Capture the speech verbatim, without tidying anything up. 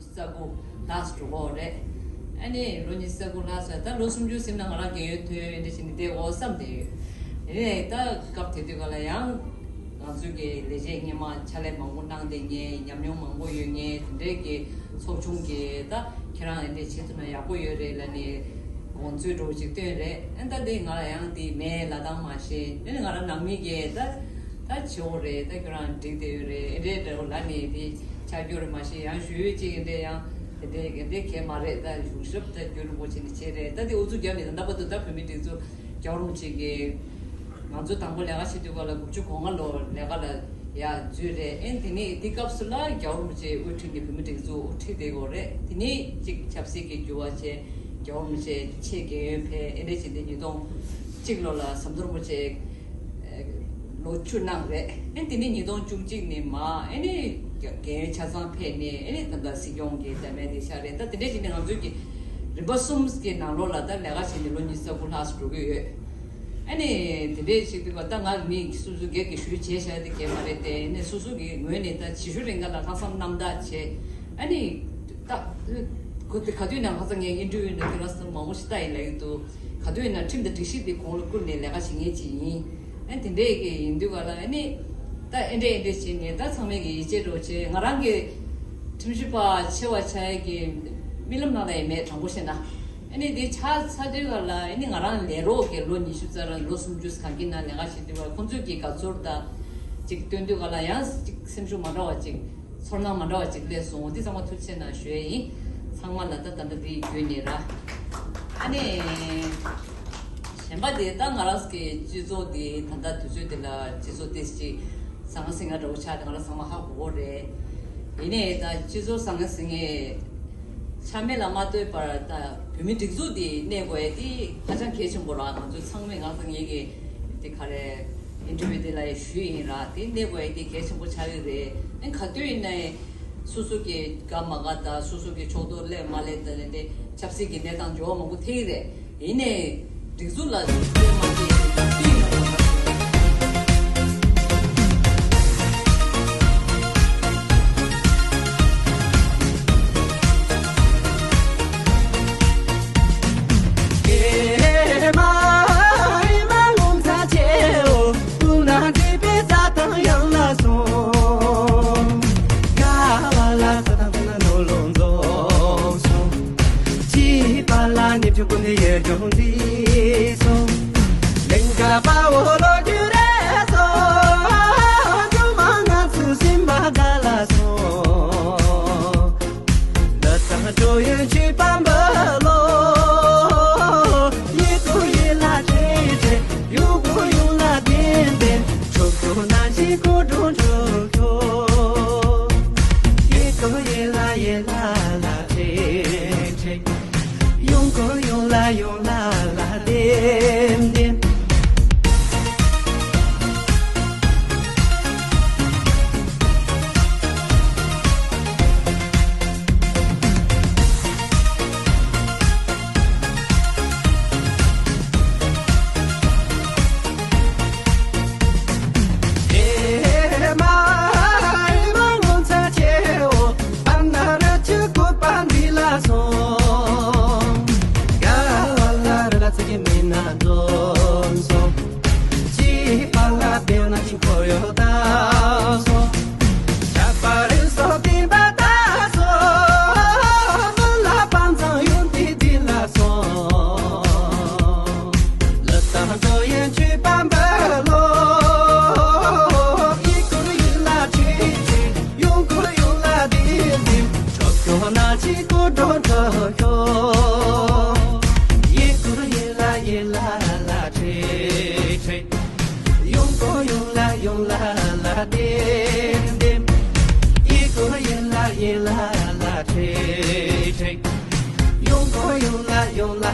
རྩ་དགུ་ལྷག་འགྲོ་གི་རེད། ཨ་ནི་ལོ་ཉི་ཤུ་རྩ་དགུ་ལྷག་ཙམ། ད་ལོ་སུམ་ཅུ་ཟིན་ན་ང་རང་རྒན་ཡོལ་ཐོན་འདྲ་བྱས་ནས་བསྡད་འོ་བསམ་བསྡད་ཡོད། དེ་ནས་ད་སྐབས་དེ་དུས་ག་ལ་ཡང་ང་ཚོའི་གི་ལས་བྱེད་སྔོན་མ་ཕྱག་ལས་མང་པོ་གནང་བསྡད་མཁན། ཉམས་མྱོང་མང་པོ་ཡོད་མཁན་དེ་འདྲའི་གི་ཚོགས་ཆུང་གིས་ད་ཁྱེད་རང་འདི་འདྲ་བྱེད་ཐུབ་ན་ཡག་པོ་ཡོད་རེད་ལབ་ནས་དགོངས་ཚུལ་འདྲ་བོ་ཅིག་བཏོན་རེད། ཨ་ད་འདི་ང་ལ་ཡང་འདི་མེད་ལབ་སྟངས་མ་ཤེས། དེ་ནས་ང་རང་ནང་མི་གིས་ད་ད་བྱེད་འོ་རེད། ད་ཁྱོད་རང་འགྲིག་བསྡད་ཡོད་རེད། ཨེ་འདྲའི་འདྲ་བོ་ལབ་ནས་དེ་ཆགས་རྒྱུ་རེད། མ་གཞི་ཡང་ཞུ་ཡོད་ཅིག་ཨེ་འདྲའི་ཡང་དེ་འདྲའི་དེ་འདྲའི་གལ་མ་རེད། ད་གཞུང་ཞབས་ད་རྒྱུན་རིང་པོ་བྱས་ནས་བྱས་རེད། ད་དེ་ཨུ་ཚུགས་རྒྱབ་ནས་ད་ལྟ་བར་དུ་ད་བོད་མིའི་སྒྲིག་འཛུགས་རྒྱལ་བ་རིན་པོ་ཆེ་གིས་ང་ཚོ་དང་པོ་ལས་ཀ་བྱེད་དུས་སྐབས་ལ་དགུ་བཅུ་གོ་ལྔ་ལོ་ལས་ཀ་ལ་ཡར་འཛུལ་རེད། ཨེ་དེ་ནས་དེ་སྐབས་སུ་ལ་རྒྱལ་བ་རིན་པོ་ཆེ་དབུ་ཁྲིད་ནས་བོད་མིའི་སྒྲིག་འཛུགས་དབུ་ཁྲིད་བསྡད་ཡོད་རེད། དེ་ནས་ཅིག་ཆབ་སྲིད་ཀྱི་འགྱུར་བ་བྱས། རྒྱལ་བ་རིན་པོ་ཆེ་ཆེད་རྒན་ཡོལ་ཕེབས། ཨེ་འདྲ་བྱས་ཏེ་ཉིས་སྟོང་གཅིག་ལོ་ལ་ཟམ་གདོང་རིན་པོ་ཆེ་ལོ་བཅུ་གནང་རེད། ཨེ་དེ་ནས་ཉིས་སྟོང་བཅུ་གཅིག་ནས་མར་ཨེ་ནས་རྒན་ཡོལ་ཆ་ཚང་ཕེབས་ནས་ཨེ་ནས་ད་ལྟ་སྲིད་སྐྱོང་གི་བདག་མེད་དེ་ཤར་རེད། ད་དེ་འདྲ་བྱས་ནས་ང་ཚོའི་གི་རིམ་པ་གསུམ་གྱི་ནང་ལོགས་ལ་ད་ལས་ཀ་བྱས་ནས་ལོ་ཉི་ཤུ་རྩ་དགུ་ལྷག་ཙམ་འགྲོ་གི་ཡོད། ཨ་ནི་དེ་འདྲའི་ཞིག་དུས་ད་ང་མི་སོ་སོ་སྒེར་གྱི་ཞུ་བྱས་བཞག་དེ་གས་མ་རེད་དེ། ཨ་ནི་སོ་སོ་གི་ངོས་ནས་ད་བྱེད་ཤུགས་རིང་ག་ལ་ལྷག་བསམ་རྣམ་དག་བྱས། ཨ་ནི་ད་ག་དུས་ན་ལྷག་བསམ་ངས་ཨིན་ཊར་བིའུ་ནང་དེ་ལ་སོ་མང་པོ་ཞིག་ལྟ་ཡི་ལབ་ཀྱི་འདུག་ག་དུས་ན་ཁྲིམས་དང་སྒྲིག་གཞི་དེ་གོང་ལ་བཀུར་ནས་ལས་ཀ་བྱེད་མཁན་ཅིག་ཡིན། ཨ་དེ་འདྲའི་གི་ཡིན་དུས་ག་ལ་ཨ་ནི་ད་ཨེ་འདྲ་ཨེ་འདྲ་བྱས་ནས་ད་ཚང་མས་གི་ཡིད་ཆེས་འདྲ་བོ་བྱས། ང་རང་གི་ཁྲིམས་ཞིབ་པ་ཆེ་བ་ཆགས་ཡ་གི་རྨི་ལམ་ནང་ལ་ཡང་མེད། དྲང་པོ་བཤད་ན། ཨ་ནི་དེ་ཆགས་ཚར་དུས་ག་ལ་ཨ་ནི་ང་རང་ལས་རོགས་ཀྱི་ལོ་ཉི་ཤུ་རྩ་ལ་ལོ་སུམ་ཅུ་གང་གི་ནང་ལས་ཀ་བྱེད་དུས་བར་ཁོང་ཚོས་ཀྱི་དགའ་ཚོར་དང་ཅིག་སྟོན་དུས་ག་ལ་ཡང་ཅིག་སེམས་ཤུགས་མ་འདྲ་བ་ཅིག་ཚོར་སྣང་མ་འདྲ་བ་ཅིག་སླེབས་སོང་། འདི་ཚང་མ་ཐུགས་རྗེ་ཆེ་གནང་ཞུ་ཡས་ཡིན། ཚང་མ་ལ་ད་ད་ལྟ་འདི་བརྒྱུད་ནས་ར། ཨ་ནི། གཞན་པ་དེ་ད་ང་རང་གི་སྤྱི་ཚོགས་དེ་ད་ལྟ་དུས་ཚོད་དེ་ལ་སྤྱི་ཚོགས་དེ་ཅིག་ཟང་ཟིང་ང་འདྲ་བོ་ཆགས་ཏེ་ང་རང་ཚང་མ་ཧ་གོ་གོ་རེད། ཡིན་ནའི་ད་སྤྱི་ཚོགས་ཟང་ཟིང་ངེ་ཆ་མེད་ལ་མ་ལྟོས་པར་ད་བོད་མི་སྒྲིག་འཛུགས་དེ་གནས་དགོས་ཡ་དེ་ཧ་ཅང་གལ་ཆེན་པོ་ར། ང་ཚོ་ཚང་མས་ང་ཚོ་ངེད་ཀྱི་དེ་ག་རེ་ཨིན་ཊར་བིའུ་དེ་ལ་ཡང་ཞུས་ཡིན་ར། དེ་གནས་དགོས་ཡ་དེ་གལ་ཆེན་པོ་ཆགས་ཀྱི་རེད། ཨ་ག་དུས་ཡིན་ནའི་སོ་སོ་གི་དགའ་མ་དགའ་དང་སོ་སོ་གི་ཕྱོགས་གཏོགས་སླེབས་མ་སླེབས་དང་ལས་དེ་ཆབ་སྲིད་ཀྱི་གནས་སྟངས་འགྱུར་བ་མང་པོ་ཐེབས་ཀྱི་རེད། ཡིན་ནའི་སྒྲིག་འཛུགས་ལ་བརྟེན་མ་བརྟེན་དེ་ཡིན་ན་ཡོང་ན།